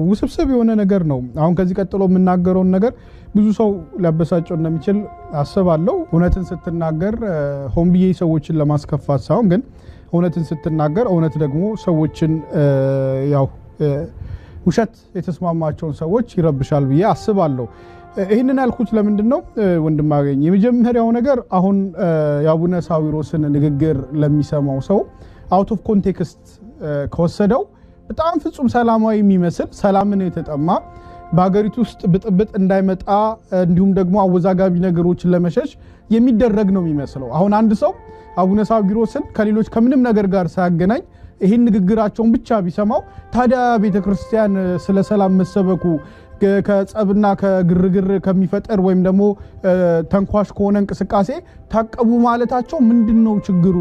ውስብስብ የሆነ ነገር ነው። አሁን ከዚህ ቀጥሎ የምናገረውን ነገር ብዙ ሰው ሊያበሳጨው እንደሚችል አስባለሁ። እውነትን ስትናገር ሆን ብዬ ሰዎችን ለማስከፋት ሳይሆን ግን እውነትን ስትናገር እውነት ደግሞ ሰዎችን ያው ውሸት የተስማማቸውን ሰዎች ይረብሻል ብዬ አስባለሁ። ይህንን ያልኩት ለምንድን ነው ወንድማገኝ? የመጀመሪያው ነገር አሁን የአቡነ ሳዊሮስን ንግግር ለሚሰማው ሰው out of context ከወሰደው በጣም ፍጹም ሰላማዊ የሚመስል፣ ሰላምን የተጠማ፣ በሀገሪቱ ውስጥ ብጥብጥ እንዳይመጣ እንዲሁም ደግሞ አወዛጋቢ ነገሮችን ለመሸሽ የሚደረግ ነው የሚመስለው። አሁን አንድ ሰው አቡነ ሳዊሮስን ከሌሎች ከምንም ነገር ጋር ሳያገናኝ ይህን ንግግራቸውን ብቻ ቢሰማው፣ ታዲያ ቤተ ክርስቲያን ስለ ሰላም መሰበኩ፣ ከጸብና ከግርግር ከሚፈጠር ወይም ደግሞ ተንኳሽ ከሆነ እንቅስቃሴ ታቀቡ ማለታቸው ምንድን ነው ችግሩ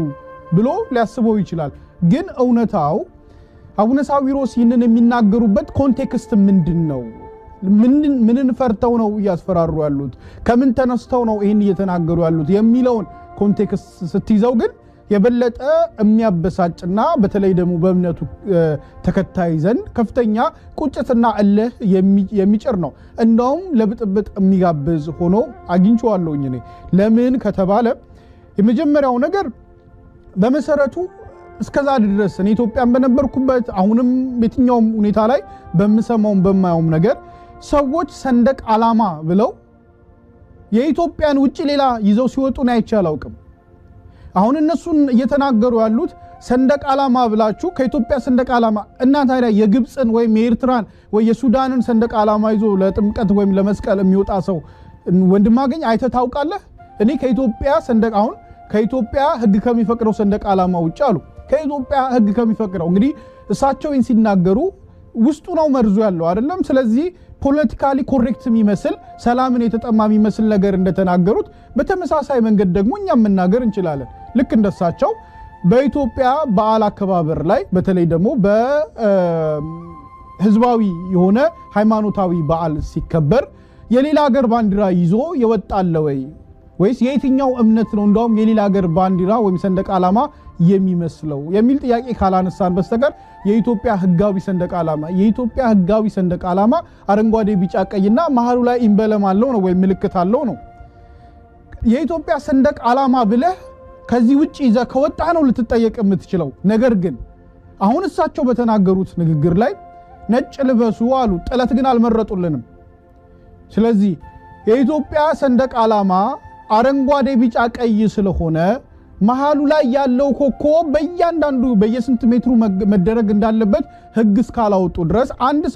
ብሎ ሊያስበው ይችላል። ግን እውነታው አቡነ ሳዊሮስ ይህንን የሚናገሩበት context ምንድን ነው? ምንን ፈርተው ነው እያስፈራሩ ያሉት? ከምን ተነስተው ነው ይህን እየተናገሩ ያሉት የሚለውን context ስትይዘው ግን የበለጠ የሚያበሳጭና በተለይ ደግሞ በእምነቱ ተከታይ ዘንድ ከፍተኛ ቁጭትና እልህ የሚጭር ነው። እንደውም ለብጥብጥ የሚጋብዝ ሆኖ አግኝቼዋለሁኝ እኔ። ለምን ከተባለ የመጀመሪያው ነገር በመሰረቱ እስከዛ ድረስ እኔ ኢትዮጵያን በነበርኩበት፣ አሁንም የትኛውም ሁኔታ ላይ በምሰማውም በማየውም ነገር ሰዎች ሰንደቅ ዓላማ ብለው የኢትዮጵያን ውጭ ሌላ ይዘው ሲወጡ እኔ አይቼ አላውቅም። አሁን እነሱን እየተናገሩ ያሉት ሰንደቅ ዓላማ ብላችሁ ከኢትዮጵያ ሰንደቅ ዓላማ እና ታዲያ የግብፅን ወይም የኤርትራን ወይ የሱዳንን ሰንደቅ ዓላማ ይዞ ለጥምቀት ወይም ለመስቀል የሚወጣ ሰው ወንድማገኝ አይተህ ታውቃለህ? እኔ ከኢትዮጵያ ሰንደቅ አሁን ከኢትዮጵያ ሕግ ከሚፈቅደው ሰንደቅ ዓላማ ውጭ አሉ። ከኢትዮጵያ ሕግ ከሚፈቅደው፣ እንግዲህ እሳቸው ሲናገሩ ውስጡ ነው መርዙ ያለው አይደለም። ስለዚህ politically correct የሚመስል፣ ሰላምን የተጠማ የሚመስል ነገር እንደተናገሩት በተመሳሳይ መንገድ ደግሞ እኛም መናገር እንችላለን። ልክ እንደሳቸው በኢትዮጵያ በዓል አከባበር ላይ፣ በተለይ ደግሞ በህዝባዊ የሆነ ሃይማኖታዊ በዓል ሲከበር የሌላ ሀገር ባንዲራ ይዞ የወጣለ ወይ? ወይስ የየትኛው እምነት ነው እንደውም የሌላ ሀገር ባንዲራ ወይም ሰንደቅ ዓላማ የሚመስለው የሚል ጥያቄ ካላነሳን በስተቀር የኢትዮጵያ ህጋዊ ሰንደቅ ዓላማ አረንጓዴ፣ ቢጫ፣ ቀይና መሀሉ ላይ emblem አለው ነው ወይም ምልክት አለው ነው። የኢትዮጵያ ሰንደቅ ዓላማ ብለህ ከዚህ ውጭ ይዘህ ከወጣህ ነው ልትጠየቅ የምትችለው። ነገር ግን አሁን እሳቸው በተናገሩት ንግግር ላይ ነጭ ልበሱ አሉ። ጥለት ግን አልመረጡልንም። ስለዚህ የኢትዮጵያ ሰንደቅ ዓላማ አረንጓዴ፣ ቢጫ፣ ቀይ ስለሆነ መሃሉ ላይ ያለው ኮከብ በእያንዳንዱ በየስንት ሜትሩ መደረግ እንዳለበት ህግ እስካላወጡ ድረስ አንድ ሰው